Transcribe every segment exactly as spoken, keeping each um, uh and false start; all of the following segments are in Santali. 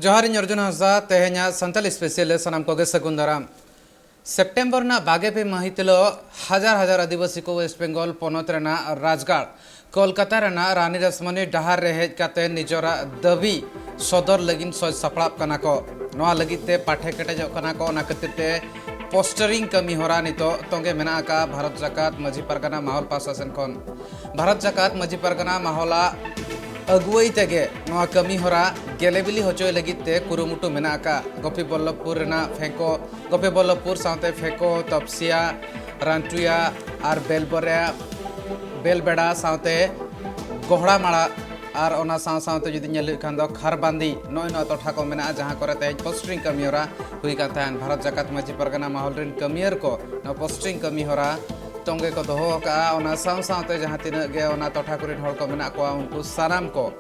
ᱡᱚᱦᱟᱨ, ᱤᱧ ᱚᱨᱡᱩᱱ ᱦᱟᱸᱥᱫᱟ᱾ ᱛᱮᱦᱮᱧᱟᱜ ᱥᱟᱱᱛᱟᱞᱤ ᱥᱯᱮᱥᱟᱞ ᱨᱮ ᱥᱟᱱᱟᱢ ᱠᱚᱜᱮ ᱥᱟᱹᱜᱩᱱ ᱫᱟᱨᱟᱢ᱾ ᱥᱮᱯᱴᱮᱢᱵᱚᱨ ᱨᱮᱱᱟᱜ ᱵᱟᱜᱮ ᱯᱮ ᱢᱟᱹᱦᱤᱛ ᱦᱤᱞᱳᱜ ᱦᱟᱡᱟᱨ ᱦᱟᱡᱟᱨ ᱟᱹᱫᱤᱵᱟᱹᱥᱤ ᱠᱚ ᱳᱭᱮᱥᱴ ᱵᱮᱝᱜᱚᱞ ᱯᱚᱱᱚᱛ ᱨᱮᱱᱟᱜ ᱨᱟᱡᱽᱜᱟᱲ ᱠᱳᱞᱠᱟᱛᱟ ᱨᱮᱱᱟᱜ ᱨᱟᱱᱤ ᱨᱟᱥᱢᱚᱱᱤ ᱰᱟᱦᱟᱨ ᱨᱮ ᱦᱮᱡ ᱠᱟᱛᱮ ᱱᱤᱡᱚᱨᱟᱜ ᱫᱟᱹᱵᱤ ᱥᱚᱫᱚᱨ ᱞᱟᱹᱜᱤᱫ ᱥᱚᱡᱽ ᱥᱟᱯᱲᱟᱣ ᱠᱟᱱᱟ ᱠᱚ᱾ ᱱᱚᱣᱟ ᱞᱟᱹᱜᱤᱫ ᱛᱮ ᱯᱟᱴᱷᱮ ᱠᱮᱴᱮᱡᱚᱜ ᱠᱟᱱᱟ ᱠᱚ᱾ ᱚᱱᱟ ᱠᱷᱟᱹᱛᱤᱨ ᱛᱮ ᱯᱳᱥᱴᱟᱨᱤᱝ ᱠᱟᱹᱢᱤ ᱦᱚᱨᱟ ᱱᱤᱛᱚᱜ ᱛᱚᱸᱜᱮ ᱢᱮᱱᱟᱜ ᱟᱠᱟᱫᱼᱟ ᱵᱷᱟᱨᱚᱛ ᱡᱟᱠᱟᱛ ᱢᱟᱹᱡᱷᱤ ᱯᱟᱨᱜᱟᱱᱟ ᱢᱟᱦᱚᱞ ᱯᱟᱦᱴᱟ ᱥᱮᱱ ᱠᱷᱚᱱ᱾ ᱵᱷᱟᱨᱚᱛ ᱡᱟᱠᱟᱛ ᱢᱟᱹᱡᱷᱤ ᱯᱟᱨᱜᱟᱱᱟ ᱢᱟᱦᱚᱞᱟᱜ ᱟᱹᱜᱩᱣᱟᱹᱭ ᱛᱮᱜᱮ ᱱᱚᱣᱟ ᱠᱟᱹᱢᱤ ᱦᱚᱨᱟ ᱜᱮᱞᱮᱵᱤᱞᱤ ᱦᱚᱪᱚᱭ ᱞᱟᱹᱜᱤᱫ ᱛᱮ ᱠᱩᱨᱩᱢᱩᱴᱩ ᱢᱮᱱᱟᱜ ᱟᱠᱟᱫᱼᱟ᱾ ᱜᱳᱯᱤ ᱵᱚᱞᱞᱚᱵᱷᱯᱩᱨ ᱨᱮᱱᱟᱜ ᱯᱷᱮᱸᱠᱚ, ᱜᱳᱯᱤ ᱵᱚᱞᱞᱚᱵᱷᱯᱩᱨ ᱥᱟᱶᱛᱮ ᱯᱷᱮᱸᱠᱚ, ᱛᱚᱯᱥᱤᱭᱟ, ᱨᱟᱱᱴᱩᱭᱟ ᱟᱨ ᱵᱮᱞᱵᱚᱨᱟ, ᱵᱮᱞᱵᱮᱲᱟ ᱥᱟᱶᱛᱮ ᱜᱚᱦᱲᱟᱢᱟᱲᱟ ᱟᱨ ᱚᱱᱟ ᱥᱟᱶ ᱥᱟᱶᱛᱮ ᱡᱩᱫᱤ ᱧᱮᱞ ᱦᱩᱭᱩᱜ ᱠᱷᱟᱱ ᱫᱚ ᱠᱷᱟᱨᱵᱟᱸᱫᱤ, ᱱᱚᱜᱼᱚᱭ ᱱᱚᱣᱟ ᱴᱚᱴᱷᱟ ᱠᱚ ᱢᱮᱱᱟᱜᱼᱟ, ᱡᱟᱦᱟᱸ ᱠᱚᱨᱮ ᱛᱮᱦᱮᱧ ᱯᱳᱥᱴᱟᱨᱤᱝ ᱠᱟᱹᱢᱤ ᱦᱚᱨᱟ ᱦᱩᱭ ᱠᱟᱱ ᱛᱟᱦᱮᱸᱱ᱾ ᱵᱷᱟᱨᱚᱛ ᱡᱟᱠᱟᱛ ᱢᱟᱹᱡᱷᱤ ᱯᱟᱨᱜᱟᱱᱟ ᱢᱟᱦᱚᱞ ᱨᱮᱱ ᱠᱟᱹᱢᱤᱭᱟᱹᱨ ᱠᱚ ᱱᱚᱣᱟ ᱯᱳᱥᱴᱟᱨᱤᱝ ᱠᱟᱹᱢᱤ ᱦᱚᱨᱟ ᱛᱚᱸᱜᱮ ᱠᱚ ᱫᱚᱦᱚ ᱟᱠᱟᱫᱼᱟ᱾ ᱚᱱᱟ ᱥᱟᱶ ᱥᱟᱶᱛᱮ ᱡᱟᱦᱟᱸ ᱛᱤᱱᱟᱹᱜ ᱜᱮ ᱚᱱᱟ ᱴᱚᱴᱷᱟ ᱠᱚᱨᱮᱱ ᱦᱚᱲ ᱠᱚ ᱢᱮᱱᱟᱜ ᱠᱚᱣᱟ, ᱩᱱᱠᱩ ᱥᱟᱱᱟᱢ ᱠᱚ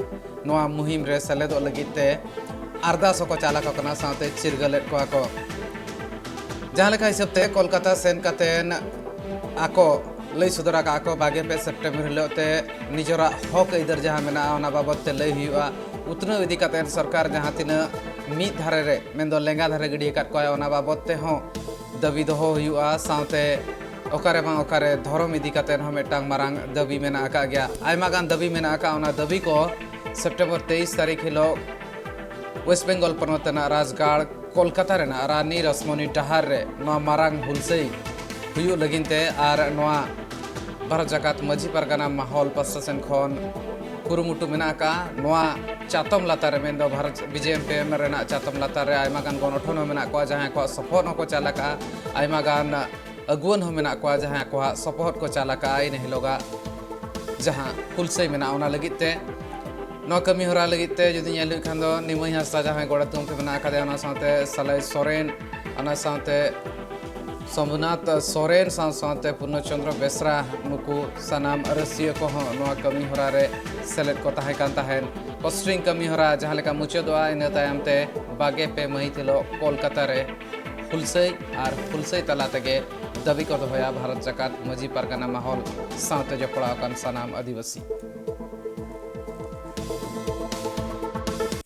ᱱᱚᱣᱟ ᱢᱩᱦᱤᱢ ᱨᱮ ᱥᱮᱞᱮᱫᱚᱜ ᱞᱟᱹᱜᱤᱫ ᱛᱮ ᱟᱨᱫᱟᱥ ᱦᱚᱸᱠᱚ ᱪᱟᱞ ᱟᱠᱚ ᱠᱟᱱᱟ, ᱥᱟᱶᱛᱮ ᱪᱤᱨᱜᱟᱹᱞᱮᱫ ᱠᱚᱣᱟ ᱠᱚ᱾ ᱡᱟᱦᱟᱸ ᱞᱮᱠᱟ ᱦᱤᱥᱟᱹᱵ ᱛᱮ ᱠᱳᱞᱠᱟᱛᱟ ᱥᱮᱱ ᱠᱟᱛᱮᱱ ᱟᱠᱚ ᱞᱟᱹᱭ ᱥᱚᱫᱚᱨ ᱟᱠᱟᱫᱼᱟ ᱠᱚ, ᱵᱟᱜᱮ ᱯᱮ ᱥᱮᱯᱴᱮᱢᱵᱚᱨ ᱦᱤᱞᱳᱜ ᱛᱮ ᱱᱤᱡᱚᱨᱟᱜ ᱦᱚᱠ ᱟᱹᱭᱫᱟᱹᱨ ᱡᱟᱦᱟᱸ ᱢᱮᱱᱟᱜᱼᱟ, ᱚᱱᱟ ᱵᱟᱵᱚᱛ ᱛᱮ ᱞᱟᱹᱭ ᱦᱩᱭᱩᱜᱼᱟ᱾ ᱩᱛᱱᱟᱹᱣ ᱤᱫᱤ ᱠᱟᱛᱮ ᱥᱚᱨᱠᱟᱨ ᱡᱟᱦᱟᱸ ᱛᱤᱱᱟᱹᱜ ᱢᱤᱫ ᱫᱷᱟᱨᱮ ᱨᱮ, ᱢᱮᱱᱫᱚ ᱞᱮᱸᱜᱟ ᱫᱷᱟᱨᱮ ᱜᱤᱰᱤ ᱟᱠᱟᱫ ᱠᱚᱣᱟᱭ, ᱚᱱᱟ ᱵᱟᱵᱚᱛ ᱛᱮᱦᱚᱸ ᱫᱟᱹᱵᱤ ᱫᱚᱦᱚ ᱦᱩᱭᱩᱜᱼᱟ᱾ ᱥᱟᱶᱛᱮ ᱚᱠᱟᱨᱮ ᱵᱟᱝ ᱚᱠᱟᱨᱮ ᱫᱷᱚᱨᱚᱢ ᱤᱫᱤ ᱠᱟᱛᱮ ᱦᱚᱸ ᱢᱤᱫᱴᱟᱝ ᱢᱟᱨᱟᱝ ᱫᱟᱹᱵᱤ ᱢᱮᱱᱟᱜ ᱟᱠᱟᱫ ᱜᱮᱭᱟ᱾ ᱟᱭᱢᱟ ᱜᱟᱱ ᱫᱟᱹᱵᱤ ᱢᱮᱱᱟᱜ ᱟᱠᱟᱫ, ᱚᱱᱟ ᱫᱟᱹᱵᱤ ᱠᱚ ᱥᱮᱯᱴᱮᱢᱵᱚᱨ ᱛᱮᱭᱤᱥ ᱛᱟᱹᱨᱤᱠᱷ ᱦᱤᱞᱳᱜ ᱳᱭᱮᱥᱴ ᱵᱮᱝᱜᱚᱞ ᱯᱚᱱᱚᱛ ᱨᱮᱱᱟᱜ ᱨᱟᱡᱽᱜᱟᱲ ᱠᱳᱞᱠᱟᱛᱟ ᱨᱮᱱᱟᱜ ᱨᱟᱱᱤ ᱨᱟᱥᱢᱚᱱᱤ ᱰᱟᱦᱟᱨ ᱨᱮ ᱱᱚᱣᱟ ᱢᱟᱨᱟᱝ ᱦᱩᱞᱥᱟᱹᱭ ᱦᱩᱭᱩᱜ ᱞᱟᱹᱜᱤᱫ ᱛᱮ ᱟᱨ ᱱᱚᱣᱟ ᱵᱷᱟᱨᱚᱛ ᱡᱟᱠᱟᱛ ᱢᱟᱹᱡᱷᱤ ᱯᱟᱨᱜᱟᱱᱟ ᱢᱟᱦᱚᱞ ᱯᱟᱥᱴᱟ ᱥᱮᱱ ᱠᱷᱚᱱ ᱠᱩᱨᱩᱢᱩᱴᱩ ᱢᱮᱱᱟᱜ ᱟᱠᱟᱫᱼᱟ᱾ ᱱᱚᱣᱟ ᱪᱟᱛᱚᱢ ᱞᱟᱛᱟᱨ ᱨᱮ, ᱢᱮᱱᱫᱚ ᱵᱷᱟᱨᱚᱛ ᱵᱤᱡᱮ ᱮᱢ ᱯᱤ ᱮᱢ ᱨᱮᱱᱟᱜ ᱪᱟᱛᱚᱢ ᱞᱟᱛᱟᱨ ᱨᱮ ᱟᱭᱢᱟ ᱜᱟᱱ ᱜᱚᱱᱚᱴᱷᱚᱱ ᱦᱚᱸ ᱢᱮᱱᱟᱜ ᱠᱚᱣᱟ, ᱡᱟᱦᱟᱸᱭ ᱠᱚᱣᱟᱜ ᱥᱚᱯᱚᱦᱚᱫ ᱦᱚᱸᱠᱚ ᱪᱟᱞ ᱟᱠᱟᱫᱼᱟ᱾ ᱟᱭᱢᱟ ᱜᱟᱱ ᱟᱹᱜᱩᱣᱟᱹᱱ ᱦᱚᱸ ᱢᱮᱱᱟᱜ ᱠᱚᱣᱟ, ᱡᱟᱦᱟᱸᱭ ᱠᱚᱣᱟᱜ ᱥᱚᱯᱚᱦᱚᱫ ᱠᱚ ᱪᱟᱞ ᱟᱠᱟᱫᱼᱟ ᱤᱱᱟᱹ ᱦᱤᱞᱳᱜᱟᱜ ᱡᱟᱦᱟᱸ ᱦᱩᱞᱥᱟᱹᱭ ᱢᱮᱱᱟᱜᱼᱟ, ᱚᱱᱟ ᱞᱟᱹᱜᱤᱫ ᱛᱮ᱾ ᱱᱚᱣᱟ ᱠᱟᱹᱢᱤ ᱦᱚᱨᱟ ᱞᱟᱹᱜᱤᱫ ᱛᱮ ᱡᱩᱫᱤ ᱧᱮᱞ ᱦᱩᱭᱩᱜ ᱠᱷᱟᱱ ᱫᱚ, ᱱᱤᱢᱟᱹᱭ ᱦᱟᱸᱥᱫᱟ ᱡᱟᱦᱟᱸᱭ ᱜᱚᱰᱮᱛ ᱜᱚᱢᱠᱮ ᱢᱮᱱᱟᱜ ᱟᱠᱟᱫᱮᱭᱟ, ᱚᱱᱟ ᱥᱟᱶᱛᱮ ᱥᱟᱞᱟᱭ ᱥᱚᱨᱮᱱ, ᱚᱱᱟ ᱥᱟᱶᱛᱮ ᱥᱳᱢᱱᱟᱛᱷ ᱥᱚᱨᱮᱱ ᱥᱟᱶ ᱥᱟᱶᱛᱮ ᱯᱩᱨᱱᱚ ᱪᱚᱱᱫᱨᱚ ᱵᱮᱥᱨᱟ, ᱱᱩᱠᱩ ᱥᱟᱱᱟᱢ ᱨᱟᱹᱥᱤᱭᱟᱹ ᱠᱚᱦᱚᱸ ᱱᱚᱣᱟ ᱠᱟᱹᱢᱤ ᱦᱚᱨᱟ ᱨᱮ ᱥᱮᱞᱮᱫ ᱠᱚ ᱛᱟᱦᱮᱸ ᱠᱟᱱ ᱛᱟᱦᱮᱸᱫ᱾ ᱯᱳᱥᱴᱟᱨᱤᱝ ᱠᱟᱹᱢᱤ ᱦᱚᱨᱟ ᱡᱟᱦᱟᱸ ᱞᱮᱠᱟ ᱢᱩᱪᱟᱹᱫᱚᱜᱼᱟ, ᱤᱱᱟᱹ ᱛᱟᱭᱚᱢ ᱛᱮ ᱵᱟᱜᱮ ᱯᱮ ᱢᱟᱹᱦᱤᱛ ᱦᱤᱞᱳᱜ ᱠᱳᱞᱠᱟᱛᱟ ᱨᱮ ᱦᱩᱞᱥᱟᱹᱭ ᱟᱨ ᱦᱩᱞᱥᱟᱹᱭ ᱛᱟᱞᱟ ᱛᱮᱜᱮ ᱫᱟᱹᱵᱤ ᱠᱚ ᱫᱚᱦᱚᱭᱟ ᱵᱷᱟᱨᱚᱛ ᱡᱟᱠᱟᱛ ᱢᱟᱹᱡᱷᱤ ᱯᱟᱨᱜᱟᱱᱟ ᱢᱟᱦᱚᱞ ᱥᱟᱶᱛᱮ ᱡᱚᱯᱲᱟᱣ ᱟᱠᱟᱱ ᱥᱟᱱᱟᱢ ᱟᱹᱫᱤᱵᱟᱹᱥᱤ᱾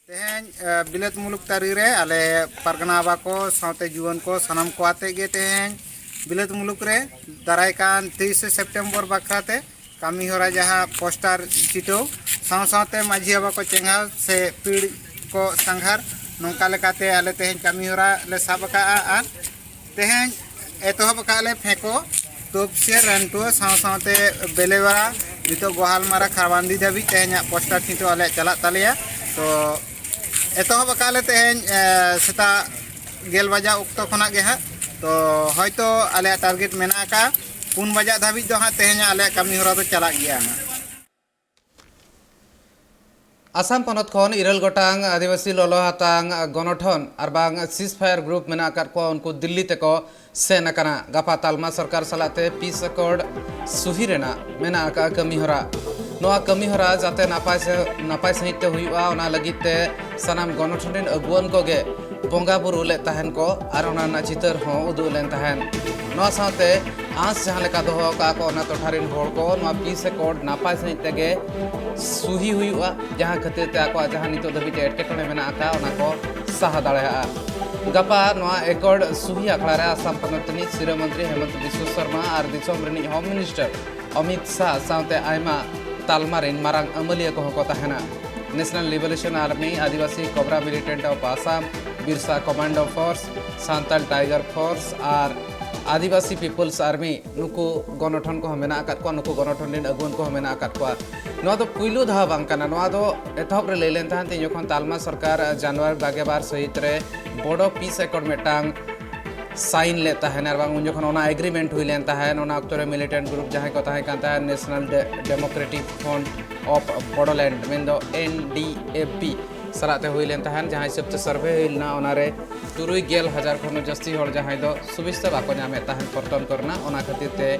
ᱛᱮᱦᱮᱧ ᱛᱮᱦᱮᱧ, ᱮ, ᱵᱤᱞᱟᱹᱛ ᱢᱩᱞᱩᱠ ᱛᱟᱹᱨᱤ ᱨᱮ ᱟᱞᱮ ᱯᱟᱨᱜᱟᱱᱟ ᱵᱟᱵᱟ ᱠᱚ ᱥᱟᱶᱛᱮ ᱡᱩᱣᱟᱹᱱ ᱠᱚ ᱥᱟᱱᱟᱢ ᱠᱚ ᱟᱛᱮ ᱜᱮ ᱛᱮᱦᱮᱧ ᱵᱤᱞᱟᱹᱛ ᱢᱩᱞᱩᱠ ᱨᱮ ᱫᱟᱨᱟᱭ ᱠᱟᱱ ᱛᱮᱭᱤᱥᱮ ᱥᱮᱯᱴᱮᱢᱵᱚᱨ ᱵᱟᱠᱷᱨᱟ ᱛᱮ ᱠᱟᱹᱢᱤ ᱦᱚᱨᱟ ᱡᱟᱦᱟᱸ ᱯᱳᱥᱴᱟᱨ ᱪᱤᱴᱟᱹᱣ ᱥᱟᱶ ᱥᱟᱶᱛᱮ ᱢᱟᱹᱡᱷᱤ ᱵᱟᱵᱟ ᱠᱚ ᱪᱮᱸᱜᱷᱟᱣ ᱥᱮ ᱯᱤᱲ ᱠᱚ ᱥᱟᱸᱜᱷᱟᱨ, ᱱᱚᱝᱠᱟ ᱞᱮᱠᱟᱛᱮ ᱟᱞᱮ ᱛᱮᱦᱮᱧ ᱠᱟᱹᱢᱤ ᱦᱚᱨᱟ ᱞᱮ ᱥᱟᱵ ᱟᱠᱟᱫᱼᱟ᱾ ᱟᱨ ᱛᱮᱦᱮᱧ ᱮᱛᱚᱦᱚᱵ ᱟᱠᱟᱫ ᱞᱮ ᱯᱷᱮᱸᱠᱚ, ᱛᱚᱯᱥᱤᱭᱟᱹ, ᱨᱟᱱᱴᱩᱣᱟᱹ ᱥᱟᱶ ᱥᱟᱶᱛᱮ ᱵᱮᱞᱮᱣᱟᱨᱟ, ᱱᱤᱛᱚᱜ ᱜᱳᱦᱟᱞᱢᱟᱨᱟ ᱠᱷᱟᱨᱣᱟᱱᱫᱤ ᱫᱷᱟᱹᱵᱤᱡ ᱛᱮᱦᱮᱧᱟᱜ ᱯᱳᱥᱴᱟᱨ ᱪᱤᱴᱟᱹᱣ ᱟᱞᱮᱭᱟᱜ ᱪᱟᱞᱟᱜ ᱛᱟᱞᱮᱭᱟ᱾ ᱛᱚ ᱮᱛᱚᱦᱚᱵ ᱟᱠᱟᱫ ᱞᱮ ᱛᱮᱦᱮᱧ, ᱮ, ᱥᱮᱛᱟᱜ ᱜᱮᱞ ᱵᱟᱡᱟ ᱚᱠᱛᱚ ᱠᱷᱚᱱᱟᱜ ᱜᱮ ᱦᱟᱸᱜ᱾ ᱛᱚ ᱦᱚᱭᱛᱳ ᱟᱞᱮᱭᱟᱜ ᱴᱟᱨᱜᱮᱴ ᱢᱮᱱᱟᱜ ᱟᱠᱟᱫᱼᱟ ᱯᱩᱱ ᱵᱟᱡᱟᱜ ᱫᱷᱟᱹᱵᱤᱡ ᱫᱚ ᱦᱟᱸᱜ ᱛᱮᱦᱮᱧᱟᱜ ᱟᱞᱮᱭᱟᱜ ᱠᱟᱹᱢᱤ ᱦᱚᱨᱟ ᱫᱚ ᱪᱟᱞᱟᱜ ᱜᱮᱭᱟ ᱦᱟᱸᱜ᱾ ᱟᱥᱟᱢ ᱯᱚᱱᱚᱛ ᱠᱷᱚᱱ ᱤᱨᱟᱹᱞ ᱜᱚᱴᱟᱝ ᱟᱹᱫᱤᱵᱟᱹᱥᱤ ᱞᱚᱞᱚ ᱦᱟᱛᱟᱝ ᱜᱚᱱᱚᱴᱷᱚᱱ ᱟᱨ ᱵᱟᱝ ceasefire group ᱢᱮᱱᱟᱜ ᱟᱠᱟᱫ ᱠᱚᱣᱟ, ᱩᱱᱠᱩ ᱫᱤᱞᱞᱤ ᱛᱮᱠᱚ ᱥᱮᱱ ᱟᱠᱟᱱᱟ᱾ ᱜᱟᱯᱟ ᱛᱟᱞᱢᱟ ᱥᱚᱨᱠᱟᱨ ᱥᱟᱞᱟᱜ ᱛᱮ peace accord ᱥᱩᱦᱤ ᱨᱮᱱᱟᱜ ᱢᱮᱱᱟᱜ ᱟᱠᱟᱫ ᱠᱟᱹᱢᱤ ᱦᱚᱨᱟ᱾ ᱱᱚᱣᱟ ᱠᱟᱹᱢᱤ ᱦᱚᱨᱟ ᱡᱟᱛᱮ ᱱᱟᱯᱟᱭ ᱥᱮ, ᱱᱟᱯᱟᱭ ᱥᱟᱺᱦᱤᱡ ᱛᱮ ᱦᱩᱭᱩᱜᱼᱟ, ᱚᱱᱟ ᱞᱟᱹᱜᱤᱫ ᱛᱮ ᱥᱟᱱᱟᱢ ᱜᱚᱱᱚᱴᱷᱚᱱ ᱨᱮᱱ ᱟᱹᱜᱩᱣᱟᱹᱱ ᱠᱚᱜᱮ ᱵᱚᱸᱜᱟ ᱵᱩᱨᱩ ᱞᱮᱫ ᱛᱟᱦᱮᱱ ᱠᱚ ᱟᱨ ᱚᱱᱟ ᱨᱮᱱᱟᱜ ᱪᱤᱛᱟᱹᱨ ᱦᱚᱸ ᱩᱫᱩᱜ ᱞᱮᱱ ᱛᱟᱦᱮᱱ᱾ ᱱᱚᱣᱟ ᱥᱟᱶᱛᱮ ᱟᱸᱥ ᱡᱟᱦᱟᱸ ᱞᱮᱠᱟ ᱫᱚᱦᱚ ᱟᱠᱟᱫ ᱠᱚ ᱚᱱᱟ ᱴᱚᱴᱷᱟ ᱨᱮᱱ ᱦᱚᱲ ᱠᱚ, ᱱᱚᱣᱟ peace accord ᱱᱟᱯᱟᱭ ᱥᱟᱺᱦᱤᱡ ᱛᱮᱜᱮ ᱥᱩᱦᱤ ᱦᱩᱭᱩᱜᱼᱟ, ᱡᱟᱦᱟᱸ ᱠᱷᱟᱹᱛᱤᱨ ᱛᱮ ᱟᱠᱚᱣᱟᱜ ᱡᱟᱦᱟᱸ ᱱᱤᱛᱚᱜ ᱫᱷᱟᱹᱵᱤᱡ ᱛᱮ ᱮᱴᱠᱮᱴᱚᱬᱮ ᱢᱮᱱᱟᱜ ᱟᱠᱟᱫ, ᱚᱱᱟ ᱠᱚ ᱥᱟᱦᱟ ᱫᱟᱲᱮᱭᱟᱜᱼᱟ᱾ ᱜᱟᱯᱟ ᱱᱚᱣᱟ accord ᱥᱩᱦᱤ ᱟᱠᱷᱲᱟ ᱨᱮ ᱟᱥᱟᱢ ᱯᱚᱱᱚᱛ ᱨᱤᱱᱤᱡ ᱥᱤᱨᱟᱹ ᱢᱚᱱᱛᱨᱤ ᱦᱮᱢᱚᱱᱛ ᱵᱤᱥᱣᱚ ᱥᱚᱨᱢᱟ ᱟᱨ ᱫᱤᱥᱚᱢ ᱨᱤᱱᱤᱡ Home Minister ᱚᱢᱤᱛ ᱥᱟᱦ ᱥᱟᱶᱛᱮ ᱟᱭᱢᱟ ᱛᱟᱞᱢᱟ ᱨᱤᱱ ᱢᱟᱨᱟᱝ ᱟᱹᱢᱟᱹᱞᱤᱭᱟᱹ ᱠᱚᱦᱚᱸ ᱠᱚ ᱛᱟᱦᱮᱱᱟ᱾ National Liberation Army, Adivasi Cobra Militant of Assam, Birsa Commando Force, Santal Tiger Force R Adivasi People's Army, ᱱᱩᱠᱩ ᱜᱚᱱᱚᱴᱷᱚᱱ ᱠᱚᱦᱚᱸ ᱢᱮᱱᱟᱜ ᱟᱠᱟᱫ ᱠᱚᱣᱟ, ᱱᱩᱠᱩ ᱜᱚᱱᱚᱴᱷᱚᱱ ᱨᱮᱱ ᱟᱹᱜᱩᱣᱟᱹᱱ ᱠᱚᱦᱚᱸ ᱢᱮᱱᱟᱜ ᱟᱠᱟᱫ ᱠᱚᱣᱟ᱾ ᱱᱚᱣᱟ ᱫᱚ ᱯᱩᱭᱞᱩ ᱫᱷᱟᱣ ᱵᱟᱝ ᱠᱟᱱᱟ, ᱱᱚᱣᱟ ᱫᱚ ᱮᱛᱚᱦᱚᱵ ᱨᱮ ᱞᱟᱹᱭ ᱞᱮᱱ ᱛᱟᱦᱮᱸᱫ ᱛᱮ, ᱡᱚᱠᱷᱚᱱ ᱛᱟᱞᱢᱟ ᱥᱚᱨᱠᱟᱨ ᱡᱟᱱᱩᱣᱟᱨᱤ ᱵᱟᱜᱮ ᱵᱟᱨ ᱥᱟᱹᱦᱤᱛ ᱨᱮ ᱵᱚᱰᱳ peace accord ᱢᱤᱫᱴᱟᱝ sign ᱞᱮᱫ ᱛᱟᱦᱮᱱ, ᱟᱨ ᱵᱟᱝ ᱩᱱ ᱡᱚᱠᱷᱚᱱ ᱚᱱᱟ agreement ᱦᱩᱭ ᱞᱮᱱ ᱛᱟᱦᱮᱸᱫ, ᱚᱱᱟ ᱚᱠᱛᱚ ᱨᱮ militant group ᱡᱟᱦᱟᱸᱭ ᱠᱚ ᱛᱟᱦᱮᱸ ᱠᱟᱱ ᱛᱟᱦᱮᱸᱫ, National De-, Democratic Front of Bodoland, ᱢᱮᱱᱫᱚ N D F B ᱥᱟᱞᱟᱜ ᱛᱮ ᱦᱩᱭ ᱞᱮᱱ ᱛᱟᱦᱮᱸᱫ, ᱡᱟᱦᱟᱸ ᱦᱤᱥᱟᱹᱵ ᱛᱮ survey ᱦᱩᱭ ᱞᱮᱱᱟ, ᱚᱱᱟᱨᱮ ᱛᱩᱨᱩᱭ ᱜᱮᱞ ᱦᱟᱡᱟᱨ ᱠᱷᱚᱱ ᱦᱚᱸ ᱡᱟᱹᱥᱛᱤ ᱦᱚᱲ ᱡᱟᱦᱟᱸᱭ ᱫᱚ ᱥᱩᱵᱤᱥᱛᱟ ᱵᱟᱠᱚ ᱧᱟᱢᱮᱫ ᱛᱟᱦᱮᱸᱫ ᱯᱚᱨᱛᱚᱱ ᱠᱚᱨᱮᱱᱟᱜ, ᱚᱱᱟ ᱠᱷᱟᱹᱛᱤᱨ ᱛᱮ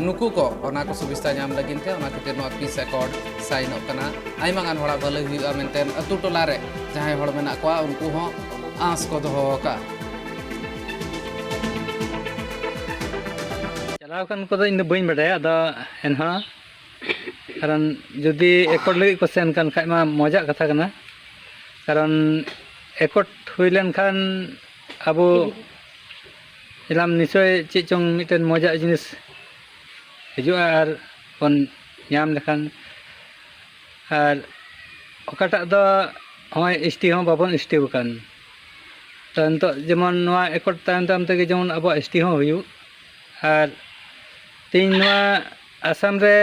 ᱱᱩᱠᱩ ᱠᱚ ᱚᱱᱟ ᱠᱚ ᱥᱩᱵᱤᱥᱛᱟ ᱧᱟᱢ ᱞᱟᱹᱜᱤᱫ ᱛᱮ, ᱚᱱᱟ ᱠᱷᱟᱹᱛᱤᱨ ᱱᱚᱣᱟ peace accord signᱚᱜ ᱠᱟᱱᱟ᱾ ᱟᱭᱢᱟ ᱜᱟᱱ ᱦᱚᱲᱟᱜ ᱵᱷᱟᱹᱞᱟᱹᱭ ᱦᱩᱭᱩᱜᱼᱟ ᱢᱮᱱᱛᱮ ᱟᱹᱛᱩ ᱴᱚᱞᱟ ᱨᱮ ᱡᱟᱦᱟᱸᱭ ᱦᱚᱲ ᱢᱮᱱᱟᱜ ᱠᱚᱣᱟ, ᱩᱱᱠᱩ ᱦᱚᱸ ᱟᱸᱥ ᱠᱚ ᱫᱚᱦᱚ ᱟᱠᱟᱫᱼᱟ᱾ ᱪᱟᱞᱟᱣ ᱟᱠᱟᱱ ᱠᱚᱫᱚ ᱤᱧ ᱫᱚ ᱵᱟᱹᱧ ᱵᱟᱰᱟᱭᱟ, ᱟᱫᱚ ᱮᱱᱦᱚᱸ ᱠᱟᱨᱚᱱ ᱡᱩᱫᱤ accord ᱞᱟᱹᱜᱤᱫ ᱠᱚ ᱥᱮᱱ ᱠᱟᱱ ᱠᱷᱟᱡ ᱢᱟ ᱢᱚᱡᱟᱜ ᱠᱟᱛᱷᱟ ᱠᱟᱱᱟ᱾ ᱠᱟᱨᱚᱱ ᱮᱠᱚᱴ ᱦᱩᱭ ᱞᱮᱱᱠᱷᱟᱱ ᱟᱵᱚ ᱮᱞᱟᱢ ᱱᱤᱥᱪᱚᱭ ᱪᱮᱫ ᱪᱚᱝ ᱢᱤᱫᱴᱮᱱ ᱢᱚᱡᱟᱜ ᱡᱤᱱᱤᱥ ᱦᱤᱡᱩᱜᱼᱟ ᱟᱨ ᱵᱚᱱ ᱧᱟᱢ ᱞᱮᱠᱷᱟᱱ᱾ ᱟᱨ ᱚᱠᱟᱴᱟᱜ ᱫᱚ ᱱᱚᱜᱼᱚᱭ ᱮᱥ ᱴᱤ ᱦᱚᱸ ᱵᱟᱵᱚᱱ ᱮᱥ ᱴᱤ ᱟᱠᱟᱱ᱾ ᱛᱚ ᱱᱤᱛᱚᱜ ᱡᱮᱢᱚᱱ ᱱᱚᱣᱟ ᱮᱠᱚᱴ ᱛᱟᱭᱚᱢ ᱛᱟᱭᱚᱢ ᱛᱮᱜᱮ ᱡᱮᱢᱚᱱ ᱟᱵᱚᱣᱟᱜ ᱮᱥ ᱴᱤ ᱦᱚᱸ ᱦᱩᱭᱩᱜ᱾ ᱟᱨ ᱛᱮᱦᱮᱧ ᱱᱚᱣᱟ ᱟᱥᱟᱢ ᱨᱮ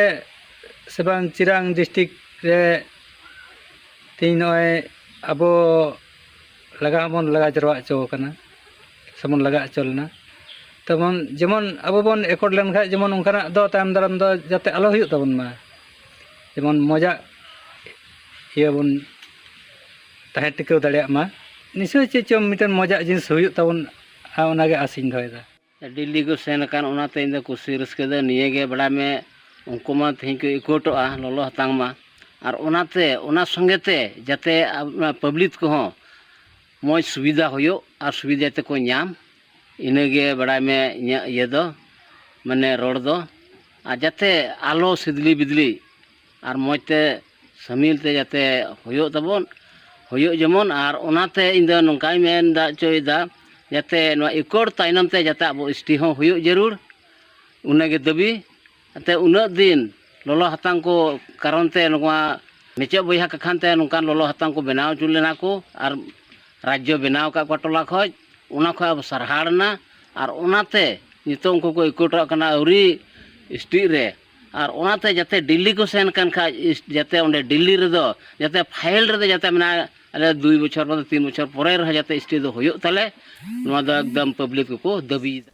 ᱥᱮ ᱵᱟᱝ ᱪᱤᱨᱟᱝ ᱰᱤᱥᱴᱤᱠ ᱨᱮ ᱛᱮᱦᱮᱧ ᱱᱚᱜᱼᱚᱭ ᱟᱵᱚ ᱞᱟᱜᱟ ᱦᱚᱸᱵᱚᱱ ᱞᱟᱜᱟ ᱡᱟᱨᱣᱟ ᱦᱚᱪᱚ ᱟᱠᱟᱱᱟ ᱥᱮᱵᱚᱱ ᱞᱟᱜᱟ ᱦᱚᱪᱚ ᱞᱮᱱᱟ᱾ ᱛᱮᱢᱚᱱ ᱡᱮᱢᱚᱱ ᱟᱵᱚ ᱵᱚᱱ ᱮᱠᱚᱴ ᱞᱮᱱᱠᱷᱟᱱ ᱡᱮᱢᱚᱱ ᱚᱱᱠᱟᱱᱟᱜ ᱫᱚ ᱛᱟᱭᱚᱢ ᱫᱟᱨᱟᱢ ᱫᱚ ᱡᱟᱛᱮ ᱟᱞᱚ ᱦᱩᱭᱩᱜ ᱛᱟᱵᱚᱱ ᱢᱟ, ᱡᱮᱢᱚᱱ ᱢᱚᱡᱟᱜ ᱤᱭᱟᱹ ᱵᱚᱱ ᱛᱟᱦᱮᱸ ᱴᱤᱠᱟᱹᱣ ᱫᱟᱲᱮᱭᱟᱜ ᱢᱟ᱾ ᱱᱤᱥᱪᱚᱭ ᱪᱮᱫ ᱪᱚᱝ ᱢᱤᱫᱴᱮᱱ ᱢᱚᱡᱟᱜ ᱡᱤᱱᱤᱥ ᱦᱩᱭᱩᱜ ᱛᱟᱵᱚᱱ, ᱟᱨ ᱚᱱᱟᱜᱮ ᱟᱥᱤᱧ ᱫᱚᱦᱚᱭᱮᱫᱟ᱾ ᱫᱤᱞᱞᱤ ᱠᱚ ᱥᱮᱱ ᱟᱠᱟᱱ, ᱚᱱᱟᱛᱮ ᱤᱧ ᱫᱚ ᱠᱩᱥᱤ ᱨᱟᱹᱥᱠᱟᱹ ᱫᱚ ᱱᱤᱭᱟᱹ ᱜᱮ ᱵᱟᱲᱟᱭ ᱢᱮ, ᱩᱱᱠᱩ ᱢᱟ ᱛᱮᱦᱮᱧ ᱠᱚ ᱮᱠᱚᱴᱚᱜᱼᱟ ᱞᱚᱞᱚ ᱦᱟᱛᱟᱝ ᱢᱟ, ᱟᱨ ᱚᱱᱟᱛᱮ ᱚᱱᱟ ᱥᱚᱸᱜᱮ ᱛᱮ ᱡᱟᱛᱮ ᱟᱵ-, ᱚᱱᱟ ᱯᱟᱵᱽᱞᱤᱠ ᱠᱚᱦᱚᱸ ᱢᱚᱡᱽ ᱥᱩᱵᱤᱫᱷᱟ ᱦᱩᱭᱩᱜ ᱟᱨ ᱥᱩᱵᱤᱫᱷᱟ ᱛᱮᱠᱚ ᱧᱟᱢ, ᱤᱱᱟᱹᱜᱮ ᱵᱟᱲᱟᱭ ᱢᱮ ᱤᱧᱟᱹᱜ ᱤᱭᱟᱹ ᱫᱚ, ᱢᱟᱱᱮ ᱨᱚᱲ ᱫᱚ᱾ ᱟᱨ ᱡᱟᱛᱮ ᱟᱞᱚ ᱥᱤᱫᱽᱞᱤ ᱵᱤᱫᱽᱞᱤ ᱟᱨ ᱢᱚᱡᱽ ᱛᱮ ᱥᱟᱹᱢᱤᱞ ᱛᱮ ᱡᱟᱛᱮ ᱦᱩᱭᱩᱜ ᱛᱟᱵᱚᱱ, ᱦᱩᱭᱩᱜ ᱡᱮᱢᱚᱱ᱾ ᱟᱨ ᱚᱱᱟᱛᱮ ᱤᱧ ᱫᱚ ᱱᱚᱝᱠᱟᱧ ᱢᱮᱱ ᱫᱟ ᱦᱚᱪᱚᱭᱮᱫᱟ, ᱡᱟᱛᱮ ᱱᱚᱣᱟ ᱮᱠᱚᱴ ᱛᱟᱭᱱᱚᱢ ᱛᱮ ᱡᱟᱛᱮ ᱟᱵᱚ ᱮᱥ ᱴᱤ ᱦᱚᱸ ᱦᱩᱭᱩᱜ ᱡᱟᱹᱨᱩᱲ, ᱤᱱᱟᱹᱜᱮ ᱫᱟᱹᱵᱤ᱾ ᱮᱱᱛᱮ ᱩᱱᱟᱹᱜ ᱫᱤᱱ ᱞᱚᱞᱚ ᱦᱟᱛᱟᱝ ᱠᱚ ᱠᱟᱨᱚᱱ ᱛᱮ ᱱᱚᱣᱟ ᱢᱮᱪᱮᱫ ᱵᱚᱭᱦᱟ ᱠᱟᱠᱷᱟᱱ ᱛᱮ ᱱᱚᱝᱠᱟᱱ ᱞᱚᱞᱚ ᱦᱟᱛᱟᱝ ᱠᱚ ᱵᱮᱱᱟᱣ ᱦᱚᱪᱚ ᱞᱮᱱᱟ ᱠᱚ ᱟᱨ ᱨᱟᱡᱽᱡᱚ ᱵᱮᱱᱟᱣ ᱟᱠᱟᱫ ᱠᱚᱣᱟ ᱴᱚᱞᱟ ᱠᱷᱚᱡ, ᱚᱱᱟ ᱠᱷᱚᱡ ᱟᱵᱚ ᱥᱟᱨᱦᱟᱣ ᱮᱱᱟ᱾ ᱟᱨ ᱚᱱᱟᱛᱮ ᱱᱤᱛᱚᱜ ᱩᱱᱠᱩ ᱠᱚ ᱮᱠᱚᱴᱚᱜ ᱠᱟᱱᱟ ᱟᱹᱣᱨᱤ ᱥᱴᱤᱡ ᱨᱮ, ᱟᱨ ᱚᱱᱟᱛᱮ ᱡᱟᱛᱮ ᱫᱤᱞᱞᱤ ᱠᱚ ᱥᱮᱱ ᱠᱟᱱ ᱠᱷᱟᱡ ᱤᱥ-, ᱡᱟᱛᱮ ᱚᱸᱰᱮ ᱫᱤᱞᱞᱤ ᱨᱮᱫᱚ ᱡᱟᱛᱮ ᱯᱷᱟᱭᱤᱞ ᱨᱮᱫᱚ ᱡᱟᱛᱮ ᱢᱮᱱᱟᱜᱼᱟ, ᱟᱞᱮ ᱫᱩᱭ ᱵᱚᱪᱷᱚᱨ ᱵᱟᱫᱮ ᱛᱤᱱ ᱵᱚᱪᱷᱚᱨ ᱯᱚᱨᱮ ᱨᱮᱦᱚᱸ ᱡᱟᱛᱮ ᱥᱴᱤᱡ ᱫᱚ ᱦᱩᱭᱩᱜ ᱛᱟᱞᱮ, ᱱᱚᱣᱟ ᱫᱚ ᱮᱠᱫᱚᱢ ᱯᱟᱵᱽᱞᱤᱠ ᱠᱚᱠᱚ ᱫᱟᱹᱵᱤᱭᱮᱫᱟ᱾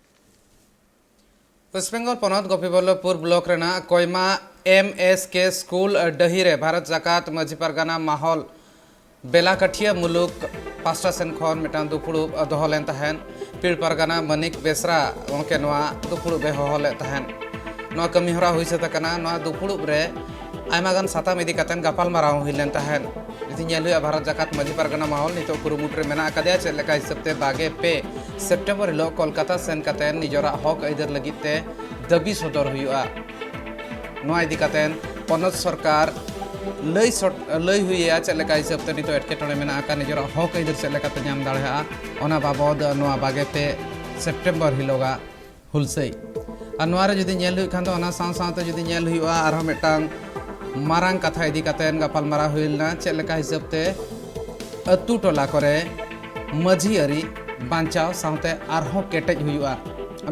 ᱳᱭᱮᱥᱴ ᱵᱮᱝᱜᱚᱞ ᱯᱚᱱᱚᱛ ᱜᱳᱯᱤᱵᱚᱞᱞᱚᱵᱷᱯᱩᱨ ᱵᱞᱚᱠ ᱨᱮᱱᱟᱜ ᱠᱚᱭᱢᱟ ᱮᱢ ᱮᱥ ᱠᱮ ᱥᱠᱩᱞ ᱰᱟᱹᱦᱤ ᱨᱮ ᱵᱷᱟᱨᱚᱛ ᱡᱟᱠᱟᱛ ᱢᱟᱹᱡᱷᱤ ᱯᱟᱨᱜᱟᱱᱟ ᱢᱟᱦᱚᱞ ᱵᱮᱞᱟᱠᱟᱴᱷᱤᱭᱟᱹ ᱢᱩᱞᱩᱠ ᱯᱟᱥᱴᱟ ᱥᱮᱱ ᱠᱷᱚᱱ ᱢᱤᱫᱴᱟᱝ ᱫᱩᱯᱲᱩᱵ ᱫᱚᱦᱚ ᱞᱮᱱ ᱛᱟᱦᱮᱸᱫ᱾ ᱯᱤᱲ ᱯᱟᱨᱜᱟᱱᱟ ᱢᱟᱹᱱᱤᱠ ᱵᱮᱥᱨᱟ ᱜᱚᱢᱠᱮ ᱱᱚᱣᱟ ᱫᱩᱯᱲᱩᱵ ᱮ ᱦᱚᱦᱚ ᱞᱮᱫ ᱛᱟᱦᱮᱸᱫ᱾ ᱱᱚᱣᱟ ᱠᱟᱹᱢᱤ ᱦᱚᱨᱟ ᱦᱩᱭ ᱥᱟᱹᱛ ᱟᱠᱟᱱᱟ᱾ ᱱᱚᱣᱟ ᱫᱩᱯᱲᱩᱵ ᱨᱮ ᱟᱭᱢᱟ ᱜᱟᱱ ᱥᱟᱛᱟᱢ ᱤᱫᱤ ᱠᱟᱛᱮ ᱜᱟᱯᱟᱞ ᱢᱟᱨᱟᱣ ᱦᱩᱭ ᱞᱮᱱ ᱛᱟᱦᱮᱸᱫ᱾ ᱡᱩᱫᱤ ᱧᱮᱞ ᱦᱩᱭᱩᱜᱼᱟ, ᱵᱷᱟᱨᱚᱛ ᱡᱟᱠᱟᱛ ᱢᱟᱹᱡᱷᱤ ᱯᱟᱨᱜᱟᱱᱟ ᱢᱟᱦᱚᱞ ᱱᱤᱛᱚᱜ ᱠᱩᱨᱩᱢᱩᱴᱩ ᱨᱮ ᱢᱮᱱᱟᱜ ᱟᱠᱟᱫᱮᱭᱟ᱾ ᱪᱮᱫ ᱞᱮᱠᱟ ᱦᱤᱥᱟᱹᱵ ᱛᱮ ᱵᱟᱜᱮ ᱯᱮ ᱥᱮᱯᱴᱮᱢᱵᱚᱨ ᱦᱤᱞᱳᱜ ᱠᱳᱞᱠᱟᱛᱟ ᱥᱮᱱ ᱠᱟᱛᱮ ᱱᱤᱡᱚᱨᱟᱜ ᱦᱚᱠ ᱟᱹᱭᱫᱟᱹᱨ ᱞᱟᱹᱜᱤᱫ ᱛᱮ ᱫᱟᱹᱵᱤ ᱥᱚᱫᱚᱨ ᱦᱩᱭᱩᱜᱼᱟ᱾ ᱱᱚᱣᱟ ᱤᱫᱤ ᱠᱟᱛᱮ ᱯᱚᱱᱚᱛ ᱥᱚᱨᱠᱟᱨ ᱞᱟᱹᱭ ᱥᱚᱴ ᱞᱟᱹᱭ ᱦᱩᱭᱟ ᱪᱮᱫ ᱞᱮᱠᱟ ᱦᱤᱥᱟᱹᱵ ᱛᱮ ᱱᱤᱛᱚᱜ ᱮᱴᱠᱮᱴᱚᱬᱮ ᱢᱮᱱᱟᱜ ᱟᱠᱟᱫ, ᱱᱤᱡᱮᱨᱟᱜ ᱦᱚᱠ ᱟᱹᱭᱫᱟᱹᱨ ᱪᱮᱫ ᱞᱮᱠᱟᱛᱮ ᱧᱟᱢ ᱫᱟᱲᱮᱭᱟᱜᱼᱟ, ᱚᱱᱟ ᱵᱟᱵᱚᱫ ᱱᱚᱣᱟ ᱵᱟᱜᱮ ᱯᱮ ᱥᱮᱯᱴᱮᱢᱵᱚᱨ ᱦᱤᱞᱳᱜᱟᱜ ᱦᱩᱞᱥᱟᱹᱭ᱾ ᱟᱨ ᱱᱚᱣᱟ ᱨᱮ ᱡᱩᱫᱤ ᱧᱮᱞ ᱦᱩᱭᱩᱜ ᱠᱷᱟᱱ ᱫᱚ, ᱚᱱᱟ ᱥᱟᱶ ᱥᱟᱶᱛᱮ ᱡᱩᱫᱤ ᱧᱮᱞ ᱦᱩᱭᱩᱜᱼᱟ, ᱟᱨᱦᱚᱸ ᱢᱤᱫᱴᱟᱝ ᱢᱟᱨᱟᱝ ᱠᱟᱛᱷᱟ ᱤᱫᱤ ᱠᱟᱛᱮ ᱜᱟᱯᱟᱞᱢᱟᱨᱟᱣ ᱦᱩᱭ ᱞᱮᱱᱟ, ᱪᱮᱫ ᱞᱮᱠᱟ ᱦᱤᱥᱟᱹᱵ ᱛᱮ ᱟᱹᱛᱩ ᱴᱚᱞᱟ ᱠᱚᱨᱮ ᱢᱟᱹᱡᱷᱤ ᱟᱹᱨᱤ ᱵᱟᱧᱪᱟᱣ ᱥᱟᱶᱛᱮ ᱟᱨᱦᱚᱸ ᱠᱮᱴᱮᱡ ᱦᱩᱭᱩᱜᱼᱟ,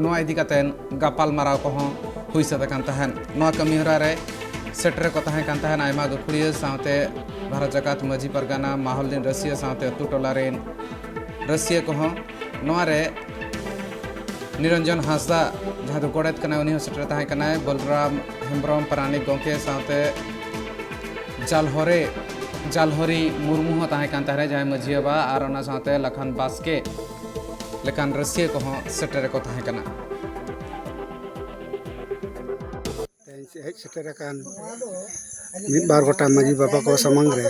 ᱱᱚᱣᱟ ᱤᱫᱤ ᱠᱟᱛᱮ ᱜᱟᱯᱟᱞᱢᱟᱨᱟᱣ ᱠᱚᱦᱚᱸ ᱦᱩᱭ ᱥᱟᱹᱛ ᱟᱠᱟᱱ ᱛᱟᱦᱮᱸᱫ᱾ ᱱᱚᱣᱟ ᱠᱟᱹᱢᱤᱦᱚᱨᱟ ᱨᱮ ᱥᱮᱴᱮᱨ ᱠᱚ ᱛᱟᱦᱮᱸ ᱠᱟᱱ ᱛᱟᱦᱮᱸᱫ ᱟᱭᱢᱟ ᱜᱟᱹᱠᱷᱩᱲᱤᱭᱟᱹ ᱥᱟᱶᱛᱮ ᱵᱷᱟᱨᱚᱛ ᱡᱟᱠᱟᱛ ᱢᱟᱹᱡᱷᱤ ᱯᱟᱨᱜᱟᱱᱟ, ᱢᱟᱦᱚᱞ ᱨᱤᱱ ᱨᱟᱹᱥᱤᱭᱟᱹ ᱥᱟᱶᱛᱮ ᱟᱹᱛᱩ ᱴᱚᱞᱟ ᱨᱤᱱ ᱨᱟᱹᱥᱤᱭᱟᱹ ᱠᱚᱦᱚᱸ᱾ ᱱᱚᱣᱟ ᱨᱮ ᱱᱤᱨᱚᱧᱡᱚᱱ ᱦᱟᱸᱥᱫᱟ, ᱡᱟᱦᱟᱸᱭ ᱫᱚ ᱜᱚᱰᱮᱛ ᱠᱟᱱᱟᱭ, ᱩᱱᱤ ᱦᱚᱸ ᱥᱮᱴᱮᱨ ᱛᱟᱦᱮᱸ ᱠᱟᱱᱟᱭ᱾ ᱵᱚᱞᱨᱟᱢ ᱦᱮᱢᱵᱨᱚᱢ ᱯᱟᱨᱟᱱᱤᱠ ᱜᱚᱢᱠᱮ ᱥᱟᱶᱛᱮ ᱡᱟᱞᱦᱚᱨᱮ ᱡᱟᱞᱦᱚᱨᱤ ᱢᱩᱨᱢᱩ ᱦᱚᱸ ᱛᱟᱦᱮᱸ ᱠᱟᱱ ᱛᱟᱦᱮᱸᱱᱟᱭ, ᱡᱟᱦᱟᱸᱭ ᱢᱟᱹᱡᱷᱤ ᱵᱟᱵᱟ, ᱟᱨ ᱚᱱᱟ ᱥᱟᱶᱛᱮ ᱞᱟᱠᱷᱟᱱ ᱵᱟᱥᱠᱮ ᱞᱮᱠᱟᱱ ᱨᱟᱹᱥᱤᱭᱟᱹ ᱠᱚᱦᱚᱸ ᱥᱮᱴᱮᱨ ᱨᱮᱠᱚ ᱛᱟᱦᱮᱸ ᱠᱟᱱᱟ᱾ ᱛᱮᱦᱮᱧ ᱦᱮᱡ ᱥᱮᱴᱮᱨ ᱟᱠᱟᱱ ᱢᱤᱫ ᱵᱟᱨ ᱜᱚᱴᱟᱝ ᱢᱟᱹᱡᱷᱤ ᱵᱟᱵᱟ ᱠᱚ ᱥᱟᱢᱟᱝ ᱨᱮ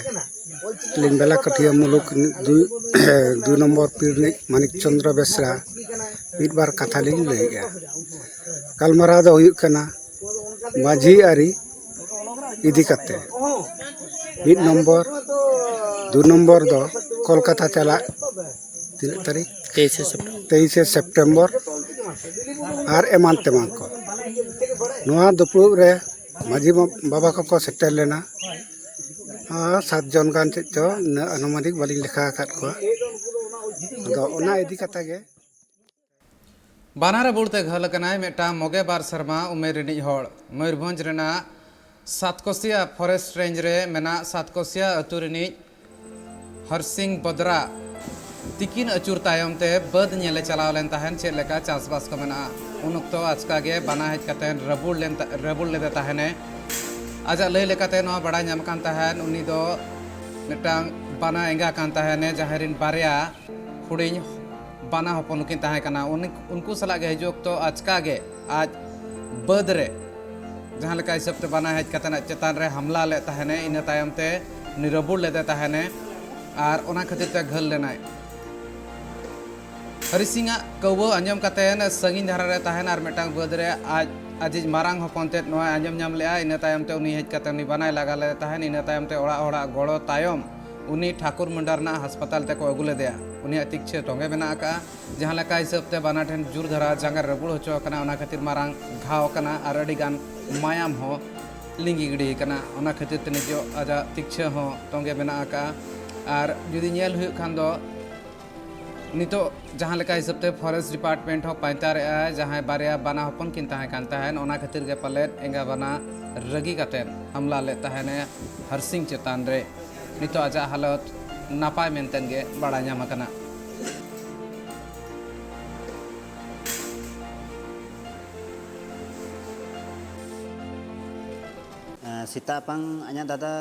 ᱟᱹᱞᱤᱧ ᱵᱮᱞᱟᱠᱟᱹᱴᱷᱤᱭᱟᱹ ᱢᱩᱞᱩᱠ ᱫᱩ, ᱫᱩ ᱱᱚᱢᱵᱚᱨ ᱯᱤᱨ ᱨᱤᱱᱤᱡ ᱢᱟᱱᱤᱠ ᱪᱚᱸᱫᱽᱨᱚ ᱵᱮᱥᱨᱟ ᱢᱤᱫ ᱵᱟᱨ ᱠᱟᱛᱷᱟ ᱞᱤᱧ ᱞᱟᱹᱭᱮᱜᱼᱟ᱾ ᱜᱟᱞᱢᱟᱨᱟᱣ ᱫᱚ ᱦᱩᱭᱩᱜ ᱠᱟᱱᱟ ᱢᱟᱹᱡᱷᱤ ᱟᱹᱨᱤ ᱤᱫᱤ ᱠᱟᱛᱮ᱾ ᱢᱤᱫ ᱱᱚᱢᱵᱚᱨ, ᱫᱩ ᱱᱚᱢᱵᱚᱨ ᱫᱚ ᱠᱳᱞᱠᱟᱛᱟ ᱪᱟᱞᱟᱜ ᱛᱤᱱᱟᱹᱜ ᱛᱟᱹᱨᱤᱠᱷ? ᱛᱮᱭᱤᱥᱮ ᱥᱮᱯᱴᱮᱢᱵᱚᱨ᱾ ᱛᱮᱭᱤᱥᱮ ᱥᱮᱯᱴᱮᱢᱵᱚᱨ ᱟᱨ ᱮᱢᱟᱱ ᱛᱮᱢᱟᱱ ᱠᱚ᱾ ᱱᱚᱣᱟ ᱫᱩᱯᱲᱩᱵ ᱨᱮ ᱢᱟᱹᱡᱷᱤ ᱵᱟᱵᱟ ᱠᱚᱠᱚ ᱥᱮᱴᱮᱨ ᱞᱮᱱᱟ᱾ ᱟᱨ ᱥᱟᱛ ᱡᱚᱱ ᱜᱟᱱ ᱪᱮᱫ ᱪᱚ, ᱩᱱᱟᱹᱜ ᱟᱱᱩᱢᱟᱱᱤᱠ ᱵᱟᱹᱞᱤᱧ ᱞᱮᱠᱷᱟ ᱟᱠᱟᱫ ᱠᱚᱣᱟ᱾ ᱟᱫᱚ ᱚᱱᱟ ᱤᱫᱤ ᱠᱟᱛᱮ ᱜᱮ᱾ ᱵᱟᱱᱟ ᱨᱟᱹᱵᱩᱲ ᱛᱮ ᱜᱷᱟᱹᱞ ᱟᱠᱟᱱᱟᱭ ᱢᱤᱫᱴᱟᱝ ᱢᱚᱜᱮ ᱵᱟᱨ ᱥᱮᱨᱢᱟ ᱩᱢᱮᱨ ᱨᱤᱱᱤᱡ ᱦᱚᱲ᱾ ᱢᱚᱭᱩᱨᱵᱷᱚᱸᱡᱽ ᱨᱮᱱᱟᱜ ᱥᱟᱛᱠᱚᱥᱤᱭᱟ ᱯᱷᱚᱨᱮᱥᱴ ᱨᱮᱧᱡᱽ ᱨᱮ ᱢᱮᱱᱟᱜ ᱥᱟᱛᱠᱚᱥᱤᱭᱟ ᱟᱹᱛᱩ ᱨᱤᱱᱤᱡ ᱦᱚᱨᱥᱤᱝ ᱵᱚᱫᱽᱨᱟ ᱛᱤᱠᱤᱱ ᱟᱹᱪᱩᱨ ᱛᱟᱭᱚᱢ ᱛᱮ ᱵᱟᱹᱫᱽ ᱧᱮᱞᱮ ᱪᱟᱞᱟᱣ ᱞᱮᱱ ᱛᱟᱦᱮᱸᱱ, ᱪᱮᱫ ᱞᱮᱠᱟ ᱪᱟᱥᱵᱟᱥ ᱠᱚ ᱢᱮᱱᱟᱜᱼᱟ᱾ ᱩᱱ ᱚᱠᱛᱚ ᱟᱪᱠᱟ ᱜᱮ ᱵᱟᱱᱟ ᱦᱮᱡ ᱠᱟᱛᱮ ᱨᱟᱹᱵᱩᱲ ᱞᱮᱱ ᱛᱟ-, ᱨᱟᱹᱵᱩᱲ ᱞᱮᱫᱮ ᱛᱟᱦᱮᱸᱱᱮ᱾ ᱟᱡᱟᱜ ᱞᱟᱹᱭ ᱞᱮᱠᱟᱛᱮ ᱱᱚᱣᱟ ᱵᱟᱲᱟᱭ ᱧᱟᱢ ᱠᱟᱱ ᱛᱟᱦᱮᱸᱱ, ᱩᱱᱤ ᱫᱚ ᱢᱤᱫᱴᱟᱝ ᱵᱟᱱᱟ ᱮᱸᱜᱟ ᱠᱟᱱ ᱛᱟᱦᱮᱸᱱᱮ, ᱡᱟᱦᱟᱸᱭ ᱨᱤᱱ ᱵᱟᱨᱭᱟ ᱦᱩᱰᱤᱧ ᱵᱟᱱᱟ ᱦᱚᱯᱚᱱ ᱱᱩᱠᱤᱱ ᱛᱟᱦᱮᱸ ᱠᱟᱱᱟ᱾ ᱩᱱ-, ᱩᱱᱠᱩ ᱥᱟᱞᱟᱜ ᱜᱮ ᱦᱤᱡᱩᱜ ᱚᱠᱛᱚ ᱟᱪᱠᱟ ᱜᱮ ᱟᱡ ᱵᱟᱹᱫᱽ ᱨᱮ ᱡᱟᱦᱟᱸ ᱞᱮᱠᱟ ᱦᱤᱥᱟᱹᱵ ᱛᱮ ᱵᱟᱱᱟ ᱦᱮᱡ ᱠᱟᱛᱮ ᱟᱡ ᱪᱮᱛᱟᱱ ᱨᱮ ᱦᱟᱢᱞᱟ ᱞᱮᱫ ᱛᱟᱦᱮᱱᱮ, ᱤᱱᱟᱹ ᱛᱟᱭᱚᱢ ᱛᱮ ᱩᱱᱤ ᱨᱟᱹᱵᱩᱲ ᱞᱮᱫᱮ ᱛᱟᱦᱮᱱᱮ ᱟᱨ ᱚᱱᱟ ᱠᱷᱟᱹᱛᱤᱨ ᱛᱮ ᱜᱷᱟᱹᱞ ᱞᱮᱱᱟᱭ᱾ ᱦᱚᱨᱤ ᱥᱤᱝ ᱟᱜ ᱠᱟᱹᱣᱵᱟᱹ ᱟᱸᱡᱚᱢ ᱠᱟᱛᱮ ᱥᱟᱺᱜᱤᱧ ᱫᱷᱟᱨᱟ ᱨᱮ ᱛᱟᱦᱮᱱ ᱟᱨ ᱢᱤᱫᱴᱟᱝ ᱵᱟᱹᱫᱽ ᱨᱮ ᱟᱡ ᱟᱡᱤᱡ ᱢᱟᱨᱟᱝ ᱦᱚᱯᱚᱱ ᱛᱮᱫ ᱱᱚᱣᱟᱭ ᱟᱸᱡᱚᱢ ᱧᱟᱢ ᱞᱮᱫᱼᱟ᱾ ᱤᱱᱟᱹ ᱛᱟᱭᱚᱢ ᱛᱮ ᱩᱱᱤ ᱦᱮᱡ ᱠᱟᱛᱮ ᱩᱱᱤ ᱵᱟᱱᱟᱭ ᱞᱟᱜᱟ ᱞᱮᱫᱮ ᱛᱟᱦᱮᱸᱫ᱾ ᱤᱱᱟᱹ ᱛᱟᱭᱚᱢ ᱛᱮ ᱚᱲᱟᱜ ᱦᱚᱲᱟᱜ ᱜᱚᱲᱚ ᱛᱟᱭᱚᱢ ᱩᱱᱤ ᱴᱷᱟᱠᱩᱨ ᱢᱩᱱᱰᱟ ᱨᱮᱱᱟᱜ ᱦᱟᱥᱯᱟᱛᱟᱞ ᱛᱮᱠᱚ ᱟᱹᱜᱩ ᱞᱮᱫᱮᱭᱟ᱾ ᱩᱱᱤᱭᱟᱜ ᱛᱤᱠᱪᱷᱟᱹ ᱛᱚᱸᱜᱮ ᱢᱮᱱᱟᱜ ᱟᱠᱟᱫᱼᱟ᱾ ᱡᱟᱦᱟᱸ ᱞᱮᱠᱟ ᱦᱤᱥᱟᱹᱵ ᱛᱮ ᱵᱟᱱᱟ ᱴᱷᱮᱱ ᱡᱳᱨ ᱫᱷᱟᱨᱟ ᱡᱟᱸᱜᱟ ᱨᱟᱹᱯᱩᱫ ᱦᱚᱪᱚ ᱟᱠᱟᱱᱟ, ᱚᱱᱟ ᱠᱷᱟᱹᱛᱤᱨ ᱢᱟᱨᱟᱝ ᱜᱷᱟᱣ ᱟᱠᱟᱱᱟ ᱟᱨ ᱟᱹᱰᱤ ᱜᱟᱱ ᱢᱟᱭᱟᱢ ᱦᱚᱸ ᱞᱤᱸᱜᱤ ᱜᱤᱰᱤ ᱟᱠᱟᱱᱟ᱾ ᱚᱱᱟ ᱠᱷᱟᱹᱛᱤᱨ ᱛᱮ ᱱᱤᱛᱚᱜ ᱟᱡᱟᱜ ᱛᱤᱠᱪᱷᱟᱹ ᱦᱚᱸ ᱛᱚᱸᱜᱮ ᱢᱮᱱᱟᱜ ᱟᱠᱟᱫᱼᱟ᱾ ᱟᱨ ᱡᱩᱫᱤ ᱧᱮᱞ ᱦᱩᱭᱩᱜ ᱠᱷᱟᱱ ᱫᱚ, ᱱᱤᱛᱚᱜ ᱡᱟᱦᱟᱸ ᱞᱮᱠᱟ ᱦᱤᱥᱟᱹᱵ ᱛᱮ ᱯᱷᱚᱨᱮᱥᱴ ᱰᱤᱯᱟᱨᱴᱢᱮᱱᱴ ᱦᱚᱸ ᱯᱟᱸᱡᱟ ᱨᱮᱜᱼᱟᱭ, ᱡᱟᱦᱟᱸᱭ ᱵᱟᱨᱭᱟ ᱵᱟᱱᱟ ᱦᱚᱯᱚᱱ ᱠᱤᱱ ᱛᱟᱦᱮᱸ ᱠᱟᱱ ᱛᱟᱦᱮᱸᱫ, ᱚᱱᱟ ᱠᱷᱟᱹᱛᱤᱨ ᱜᱮ ᱯᱟᱞᱮᱫ ᱮᱸᱜᱟ ᱵᱟᱱᱟ ᱨᱟᱹᱜᱤ ᱠᱟᱛᱮᱫ ᱦᱟᱢᱞᱟ ᱞᱮᱫ ᱛᱟᱦᱮᱱᱮ ᱦᱟᱨᱥᱤᱝ ᱪᱮᱛᱟᱱ ᱨᱮ᱾ ᱱᱤᱛᱚᱜ ᱟᱡᱟᱜ ᱦᱟᱞᱚᱛ ᱱᱟᱯᱟᱭ ᱢᱮᱱᱛᱮ ᱜᱮ ᱵᱟᱲᱟᱭ ᱧᱟᱢ ᱟᱠᱟᱱᱟ᱾ ᱥᱮᱛᱟᱜ ᱯᱟᱝ ᱟᱧᱟᱜ ᱫᱟᱫᱟ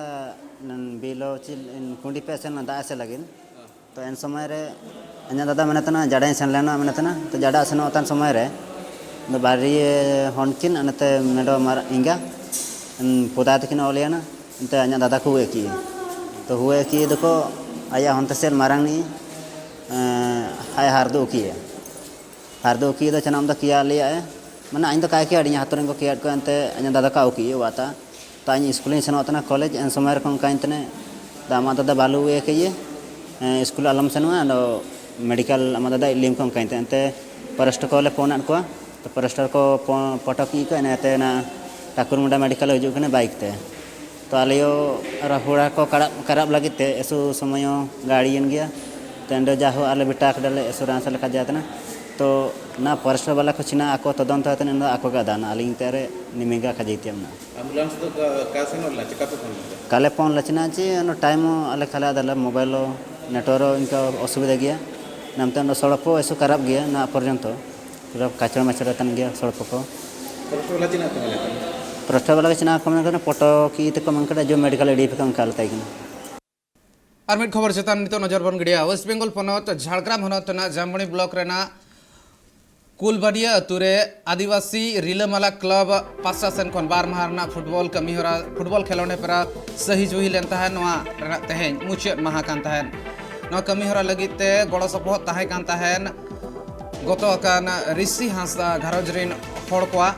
ᱵᱤᱞᱚ ᱪᱤᱞ ᱠᱩᱸᱰᱤ ᱯᱮ ᱥᱮᱱ ᱫᱟᱜ ᱮ ᱥᱮ ᱞᱟᱹᱜᱤᱫ᱾ ᱛᱚ ᱮᱱ ᱥᱚᱢᱚᱭ ᱨᱮ ᱤᱧᱟᱹᱜ ᱫᱟᱫᱟ ᱢᱮᱱᱮᱫ ᱛᱟᱦᱮᱱᱟ, ᱡᱟᱰᱟᱭ ᱥᱮᱱ ᱞᱮᱱᱟ ᱢᱮᱱᱮᱫ ᱛᱟᱦᱮᱱᱟ᱾ ᱛᱚ ᱡᱟᱰᱟ ᱥᱮᱱᱚᱜ ᱛᱟᱦᱮᱱ ᱥᱚᱢᱚᱭ ᱨᱮ ᱵᱟᱨᱭᱮ ᱦᱚᱱ ᱠᱤᱱ ᱱᱚᱛᱮ ᱢᱮᱰᱚᱢ ᱟᱨ ᱮᱸᱜᱟ ᱯᱚᱫᱟ ᱛᱟᱹᱠᱤᱱ ᱚᱞᱮᱭᱟᱱᱟ᱾ ᱚᱱᱛᱮ ᱤᱧᱟᱹᱜ ᱫᱟᱫᱟ ᱠᱚ ᱦᱩᱭ ᱠᱤ ᱛᱚ ᱦᱩᱭ ᱠᱤ ᱫᱚᱠᱚ ᱟᱭᱟᱜ ᱦᱚᱱᱛᱮ ᱥᱮᱫ ᱢᱟᱨᱟᱝ ᱱᱤ ᱦᱟᱭ ᱦᱟᱨ ᱫᱚ ᱩᱠᱤᱭᱟ᱾ ᱦᱟᱨ ᱫᱚ ᱩᱠᱤᱭᱟ ᱫᱚ ᱪᱟᱱᱟᱢ ᱫᱚ ᱠᱤᱭᱟ ᱞᱮᱭᱟ ᱮ᱾ ᱢᱟᱱᱮ ᱤᱧ ᱫᱚ ᱠᱟᱭ ᱠᱤᱭᱟ ᱟᱹᱰᱤ ᱦᱟᱛᱚᱨ ᱤᱧ ᱠᱚ ᱠᱤᱭᱟᱫ ᱠᱚᱣᱟ᱾ ᱮᱱᱛᱮ ᱤᱧᱟᱹᱜ ᱫᱟᱫᱟ ᱠᱟ ᱩᱠᱤᱭᱟ ᱣᱟᱛᱟ᱾ ᱛᱟ ᱤᱧ ᱥᱠᱩᱞᱤᱧ ᱥᱮᱱᱚᱜ ᱛᱟᱦᱮᱱᱟ ᱠᱚᱞᱮᱡᱽ᱾ ᱮᱱ ᱥᱚᱢᱚᱭ ᱨᱮᱠᱚ ᱚᱱᱠᱟᱧ ᱛᱟᱦᱮᱱᱟ, ᱫᱟ ᱟᱢᱟᱜ ᱫᱟᱫᱟ ᱵᱟᱞᱩ ᱮ ᱠᱟᱹᱭᱮ ᱥᱠᱩᱞ ᱟᱞᱚᱢ ᱥᱮᱱᱚᱜᱼᱟ, ᱟᱫᱚ ᱢᱮᱰᱤᱠᱮᱞ ᱟᱢᱟᱜ ᱫᱟᱫᱟ ᱤᱞᱤᱢ ᱠᱚ ᱚᱱᱠᱟᱧ ᱛᱟᱦᱮᱱᱟ᱾ ᱮᱱᱛᱮ ᱯᱷᱚᱨᱮᱥᱴ ᱠᱚᱞᱮ ᱯᱷᱳᱱ ᱟᱫ ᱠᱚᱣᱟ᱾ ᱛᱚ ᱯᱷᱚᱨᱮᱥᱴᱟᱨ ᱠᱚ ᱯᱚᱴᱚᱠ ᱠᱮᱫ ᱠᱚᱣᱟ᱾ ᱤᱱᱟᱹᱛᱮ ᱚᱱᱟ ᱴᱟᱠᱩᱨᱢᱩᱰᱟ ᱢᱮᱰᱤᱠᱮᱞ ᱦᱤᱡᱩᱜ ᱠᱟᱱᱟ ᱵᱟᱭᱤᱠ ᱛᱮ᱾ ᱛᱚ ᱟᱞᱮ ᱦᱚᱸ ᱨᱟᱦᱩᱲᱟ ᱠᱚ ᱠᱟᱨᱟᱵ ᱠᱟᱨᱟᱵ ᱞᱟᱹᱜᱤᱫ ᱛᱮ ᱮᱥᱩ ᱥᱚᱢᱚᱭ ᱦᱚᱸ ᱜᱟᱹᱲᱤᱭᱮᱱ ᱜᱮᱭᱟ᱾ ᱛᱚ ᱮᱸᱰᱮ ᱡᱟᱦᱳ ᱟᱞᱮ ᱵᱮᱴᱟ ᱠᱟᱫᱟᱞᱮ ᱮᱥᱩᱨᱟᱱᱥ ᱞᱮᱠᱟ ᱡᱟᱦᱟᱸ ᱛᱟᱦᱮᱱᱟ᱾ ᱛᱚ ᱚᱱᱟ ᱯᱷᱚᱨᱮᱥᱴ ᱵᱟᱞᱟ ᱠᱚ ᱪᱤᱱᱟ ᱟᱠᱚ ᱛᱚᱫᱚᱱᱛᱚ ᱠᱟᱛᱮ ᱚᱱᱟ ᱫᱚ ᱟᱠᱚ ᱜᱮ ᱟᱫᱟᱱᱟ, ᱟᱹᱞᱤᱧ ᱛᱮ ᱨᱮ ᱱᱤᱢᱤᱝᱜᱟ ᱠᱷᱟᱡᱟᱭ ᱛᱮ ᱢᱮᱱᱟᱜᱼᱟ᱾ ᱟᱢᱵᱩᱞᱟᱱᱥ ᱫᱚ ᱚᱠᱟ ᱚᱠᱟ ᱥᱮᱱᱚᱜ ᱞᱮᱱᱟ? ᱪᱮᱠᱟᱯ ᱮ ᱯᱷᱳᱱ ᱞᱮᱫᱟ? ᱠᱟᱞᱮ ᱯᱷᱳᱱ ᱞᱮ ᱪᱤᱱᱟ ᱪᱮ ᱚᱱᱟ ᱴᱟᱭᱤᱢ ᱦᱚᱸ ᱟᱞᱮ ᱠᱷᱟᱞᱮ ᱟᱫᱟᱞᱮ ᱢᱳᱵᱟᱭᱤᱞ ᱦᱚᱸ ᱱᱮᱴᱣᱟᱨᱠ ᱦᱚᱸ ᱤᱱᱠᱟ ᱚᱥᱩᱵᱤᱫᱷᱟ ᱜᱮᱭᱟ᱾ ᱱᱟᱢᱛᱮ ᱚᱸᱰᱮ ᱥᱚᱲᱚᱠ ᱠᱚ ᱮᱥᱩ ᱠᱷᱟᱨᱟᱯ ᱜᱮᱭᱟ ᱱᱚᱣᱟ ᱯᱚᱨᱡᱚᱱᱛᱚ᱾ ᱯᱩᱨᱟᱹ ᱠᱟᱪᱲᱟ ᱢᱟᱪᱲᱟ ᱛᱟᱦᱮᱱ ᱜᱮᱭᱟ ᱥᱚᱲᱚᱠ ᱠᱚ᱾ ᱯᱷᱚᱨᱮᱥᱴ ᱵᱟᱞᱟ ᱪᱤᱱᱟ ᱠᱚ ᱢᱮᱱᱮᱫ ᱠᱟᱱᱟ? ᱯᱷᱚᱨᱮᱥᱴ ᱵᱟᱞᱟ ᱜᱮ ᱪᱤᱱᱟ ᱠᱚ ᱢᱮᱱᱮᱫ ᱠᱟᱱᱟ, ᱯᱚᱴᱚ ᱠᱤ ᱛᱮᱠᱚ ᱢᱮᱱ ᱠᱟᱫᱟ, ᱡᱚ ᱢᱮᱰᱤᱠᱟᱞ ᱤᱫᱤ ᱯᱮ ᱠᱚ ᱚᱱᱠᱟ ᱞᱮ ᱛᱟᱦᱮᱸ ᱠᱟᱱᱟ᱾ ᱟᱨ ᱢᱤᱫ ᱠᱷᱚᱵᱚᱨ ᱪᱮᱛᱟᱱ ᱱᱤᱛᱚᱜ ᱱᱚᱡᱚᱨ ᱵᱚᱱ ᱜᱤᱰᱤᱭᱟ᱾ ᱳᱭᱮᱥᱴ ᱵᱮᱝᱜᱚᱞ ᱯᱚᱱᱚᱛ ᱡᱷᱟᱲᱜᱨᱟᱢ ᱦᱚᱱᱚᱛ ᱨᱮᱱᱟᱜ ᱡᱟᱢᱵᱚᱱᱤ ᱵᱞᱚᱠ ᱨᱮᱱᱟᱜ ᱠᱩᱞᱵᱟᱰᱤᱭᱟ ᱟᱹᱛᱩ ᱨᱮ ᱟᱹᱫᱤᱵᱟᱹᱥᱤ ᱨᱤᱞᱟᱹᱢᱟᱞᱟ ᱠᱞᱟᱵᱽ ᱯᱟᱥᱴᱟ ᱥᱮᱱ ᱠᱷᱚᱱ ᱵᱟᱨ ᱢᱟᱦᱟ ᱨᱮᱱᱟᱜ ᱯᱷᱩᱴᱵᱚᱞ ᱠᱟᱹᱢᱤᱦᱚᱨᱟ, ᱯᱷᱩᱴᱵᱚᱞ ᱠᱷᱮᱞᱳᱸᱰ ᱦᱮᱯᱨᱟᱣ ᱥᱟᱹᱦᱤ ᱡᱩᱦᱤ ᱞᱮᱱ ᱛᱟᱦᱮᱸᱫ᱾ ᱱᱚᱣᱟ ᱨᱮᱱᱟᱜ ᱛᱮᱦᱮᱧ ᱢᱩᱪᱟᱹᱫ ᱢᱟᱦᱟ ᱠᱟᱱ ᱛᱟᱦᱮᱸᱫ᱾ ᱱᱚᱣᱟ ᱠᱟᱹᱢᱤᱦᱚᱨᱟ ᱞᱟᱹᱜᱤᱫ ᱛᱮ ᱜᱚᱲᱚ ᱥᱚᱯᱚᱦᱚᱫ ᱛᱟᱦᱮᱸ ᱠᱟᱱ ᱛᱟᱦᱮᱸᱫ ᱜᱚᱛᱚ ᱟᱠᱟᱱ ᱨᱤᱥᱤ ᱦᱟᱸᱥᱫᱟ ᱜᱷᱟᱨᱚᱸᱡᱽ ᱨᱤᱱ ᱦᱚᱲ ᱠᱚᱣᱟᱜ᱾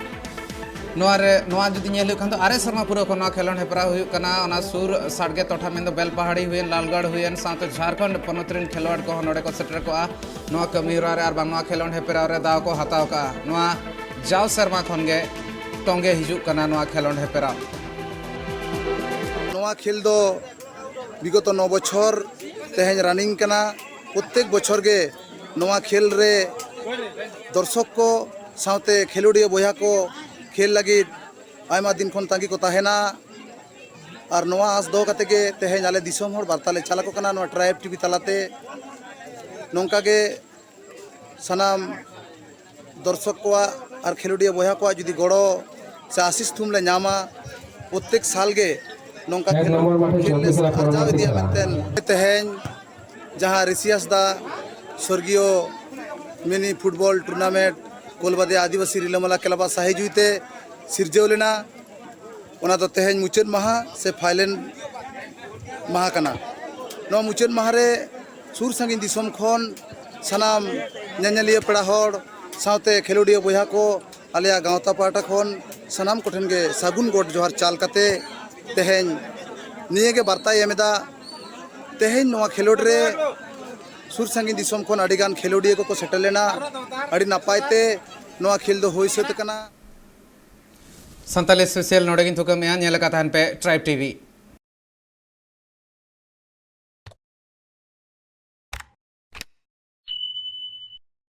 ᱱᱚᱣᱟ ᱨᱮ, ᱱᱚᱣᱟ ᱡᱩᱫᱤ ᱧᱮᱞ ᱦᱩᱭᱩᱜ ᱠᱷᱟᱱ ᱫᱚ, ᱟᱨᱮ ᱥᱮᱨᱢᱟ ᱯᱩᱨᱟᱹᱣ ᱠᱷᱚᱱ ᱱᱚᱣᱟ ᱠᱷᱮᱞᱳᱰ ᱦᱮᱯᱨᱟᱣ ᱦᱩᱭᱩᱜ ᱠᱟᱱᱟ᱾ ᱚᱱᱟ ᱥᱩᱨ ᱥᱟᱰᱜᱮ ᱴᱚᱴᱷᱟ ᱢᱮᱱᱫᱚ ᱵᱮᱞᱯᱟᱦᱟᱲᱤ ᱦᱩᱭᱮᱱ, ᱞᱟᱞᱜᱚᱲ ᱦᱩᱭᱮᱱ, ᱥᱟᱶᱛᱮ ᱡᱷᱟᱲᱠᱷᱚᱸᱰ ᱯᱚᱱᱚᱛ ᱨᱮᱱ ᱠᱷᱮᱞᱣᱟᱲ ᱠᱚᱦᱚᱸ ᱱᱚᱰᱮ ᱠᱚ ᱥᱮᱴᱮᱨ ᱠᱚᱜᱼᱟ᱾ ᱱᱚᱣᱟ ᱠᱟᱹᱢᱤ ᱦᱚᱨᱟ ᱨᱮ ᱟᱨ ᱵᱟᱝ ᱱᱚᱣᱟ ᱠᱷᱮᱞᱳᱰ ᱦᱮᱯᱨᱟᱣ ᱨᱮ ᱫᱟᱣ ᱠᱚ ᱦᱟᱛᱟᱣ ᱠᱟᱜᱼᱟ᱾ ᱱᱚᱣᱟ ᱡᱟᱣ ᱥᱮᱨᱢᱟ ᱠᱷᱚᱱ ᱜᱮ ᱛᱚᱸᱜᱮ ᱦᱤᱡᱩᱜ ᱠᱟᱱᱟ ᱱᱚᱣᱟ ᱠᱷᱮᱞᱳᱰ ᱦᱮᱯᱨᱟᱣ᱾ ᱱᱚᱣᱟ ᱠᱷᱮᱞ ᱫᱚ ᱵᱤᱜᱚᱛᱚ ᱱᱚ ᱵᱚᱪᱷᱚᱨ ᱛᱮᱦᱮᱧ ᱨᱟᱱᱤᱝ ᱠᱟᱱᱟ᱾ ᱯᱨᱚᱛᱮᱠ ᱵᱚᱪᱷᱚᱨ ᱜᱮ ᱱᱚᱣᱟ ᱠᱷᱮᱞ ᱨᱮ ᱫᱚᱨᱥᱚᱠ ᱠᱚ ᱥᱟᱶᱛᱮ ᱠᱷᱮᱞᱳᱰᱤᱭᱟᱹ ᱵᱚᱭᱦᱟ ᱠᱚ ᱠᱷᱮᱞ ᱞᱟᱹᱜᱤᱫ ᱟᱭᱢᱟ ᱫᱤᱱ ᱠᱷᱚᱱ ᱛᱟᱸᱜᱤ ᱠᱚ ᱛᱟᱦᱮᱱᱟ᱾ ᱟᱨ ᱱᱚᱣᱟ ᱟᱸᱥ ᱫᱚᱦᱚ ᱠᱟᱛᱮ ᱜᱮ ᱛᱮᱦᱮᱧ ᱟᱞᱮ ᱫᱤᱥᱚᱢ ᱦᱚᱲ ᱵᱟᱨᱛᱟ ᱞᱮ ᱪᱟᱞ ᱟᱠᱚ ᱠᱟᱱᱟ ᱱᱚᱣᱟ ᱴᱨᱟᱭᱤᱵᱽ ᱴᱤᱵᱷᱤ ᱛᱟᱞᱟᱛᱮ᱾ ᱱᱚᱝᱠᱟ ᱜᱮ ᱥᱟᱱᱟᱢ ᱫᱚᱨᱥᱚᱠ ᱠᱚᱣᱟᱜ ᱟᱨ ᱠᱷᱮᱞᱳᱰᱤᱭᱟᱹ ᱵᱚᱭᱦᱟ ᱠᱚᱣᱟᱜ ᱡᱩᱫᱤ ᱜᱚᱲᱚ ᱥᱮ ᱟᱥᱤᱥ ᱛᱷᱩᱢ ᱞᱮ ᱧᱟᱢᱟ, ᱯᱨᱚᱛᱮᱠ ᱥᱟᱞ ᱜᱮ ᱱᱚᱝᱠᱟ ᱮᱠ ᱠᱷᱮᱞ, ᱱᱚᱢᱵᱚᱨ ᱢᱟᱴᱷᱮ ᱠᱷᱮᱞ ᱞᱮ ᱪᱚᱵᱵᱤᱥ ᱟᱨ ᱟᱨᱡᱟᱣ ᱯᱚᱱᱨᱚ ᱤᱫᱤᱭᱟ ᱢᱮᱱᱛᱮ ᱛᱮᱦᱮᱧ ᱡᱟᱦᱟᱸ ᱨᱤᱥᱤ ᱦᱟᱸᱥᱫᱟ ᱥᱚᱨᱜᱤᱭᱚ ᱢᱤᱱᱤ ᱯᱷᱩᱴᱵᱚᱞ ᱴᱩᱨᱱᱟᱢᱮᱱᱴ ᱠᱳᱞᱵᱟᱫᱮ ᱟᱹᱫᱤᱵᱟᱹᱥᱤ ᱨᱤᱞᱟᱹᱢᱟᱞᱟ ᱠᱞᱟᱵᱽ ᱟᱜ ᱥᱟᱹᱦᱤᱡᱩᱦᱤ ᱛᱮ ᱥᱤᱨᱡᱟᱹᱣ ᱞᱮᱱᱟ, ᱚᱱᱟ ᱫᱚ ᱛᱮᱦᱮᱧ ᱢᱩᱪᱟᱹᱫ ᱢᱟᱦᱟ ᱥᱮ ᱯᱷᱟᱭᱱᱮᱞ ᱢᱟᱦᱟ ᱠᱟᱱᱟ᱾ ᱱᱚᱣᱟ ᱢᱩᱪᱟᱹᱫ ᱢᱟᱦᱟ ᱨᱮ ᱥᱩᱨ ᱥᱟᱺᱜᱤᱧ ᱫᱤᱥᱚᱢ ᱠᱷᱚᱱ ᱥᱟᱱᱟᱢ ᱧᱮᱧᱮᱞᱤᱭᱟᱹ ᱯᱮᱲᱟ ᱦᱚᱲ ᱥᱟᱶᱛᱮ ᱠᱷᱮᱞᱳᱰᱤᱭᱟᱹ ᱵᱚᱭᱦᱟ ᱠᱚ ᱟᱞᱮᱭᱟᱜ ᱜᱟᱶᱛᱟ ᱯᱟᱦᱴᱟ ᱠᱷᱚᱱ ᱥᱟᱱᱟᱢ ᱠᱚᱴᱷᱮᱱ ᱜᱮ ᱥᱟᱹᱜᱩᱱ ᱜᱚᱰ ᱡᱚᱦᱟᱨ ᱪᱟᱞ ᱠᱟᱛᱮ ᱛᱮᱦᱮᱧ ᱱᱤᱭᱟᱹ ᱜᱮ ᱵᱟᱨᱛᱟᱭ ᱮᱢ ᱮᱫᱟ᱾ ᱛᱮᱦᱮᱧ ᱱᱚᱣᱟ ᱠᱷᱮᱞᱳᱰ ᱨᱮ ᱥᱩᱨ ᱥᱟᱺᱜᱤᱧ ᱫᱤᱥᱚᱢ ᱠᱷᱚᱱ ᱟᱹᱰᱤᱜᱟᱱ ᱠᱷᱮᱞᱳᱰᱤᱭᱟᱹ ᱠᱚᱠᱚ ᱥᱮᱴᱮᱨ ᱞᱮᱱᱟ᱾ ᱟᱹᱰᱤ ᱱᱟᱯᱟᱭ ᱛᱮ ᱱᱚᱣᱟ ᱠᱷᱮᱞ ᱫᱚ ᱦᱩᱭ ᱥᱟᱹᱛ ᱟᱠᱟᱱᱟ᱾ ᱥᱟᱱᱛᱟᱞᱤ ᱥᱯᱮᱥᱟᱞ ᱱᱚᱰᱮ ᱜᱤᱧ ᱛᱷᱩᱠᱟᱹᱢᱮᱜᱼᱟ᱾ ᱧᱮᱞ ᱟᱠᱟᱫ ᱛᱟᱦᱮᱱ ᱯᱮ ᱴᱨᱟᱭᱤᱵᱽ ᱴᱤᱵᱷᱤ᱾